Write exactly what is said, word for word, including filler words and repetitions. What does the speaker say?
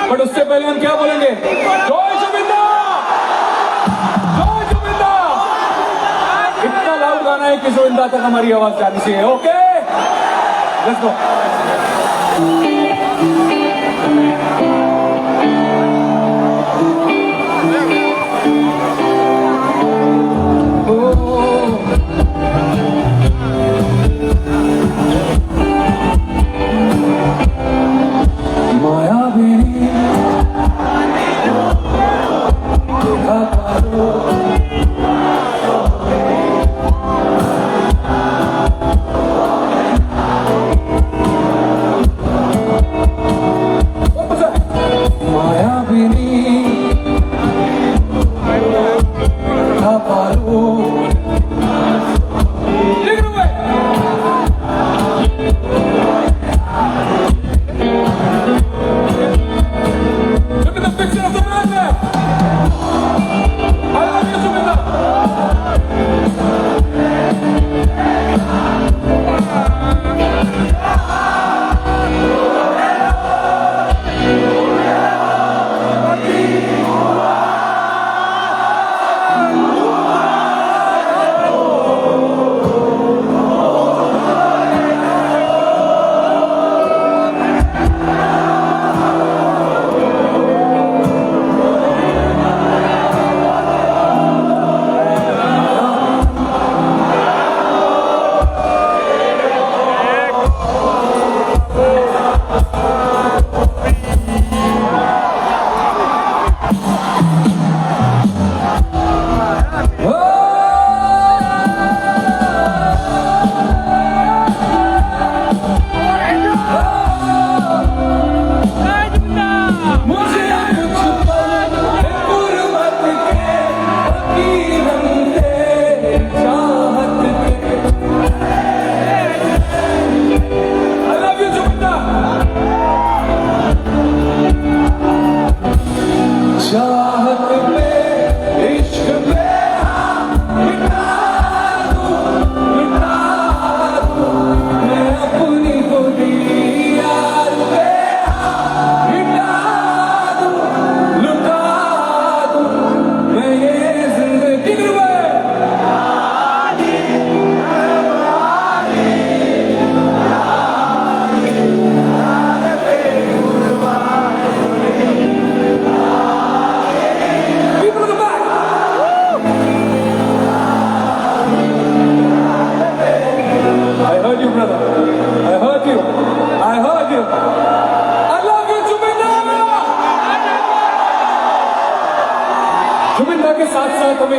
But उससे पहले हम क्या बोलेंगे? जय जुबिन दा! जय जुबिन दा! इतना लाउड गाना है कि जुबिन दा तक हमारी आवाज जानी चाहिए। Okay? Let's go. I heard you, brother. I heard you. I heard you. I love you, Zubeen Da. Zubeen Da ke saath saath hum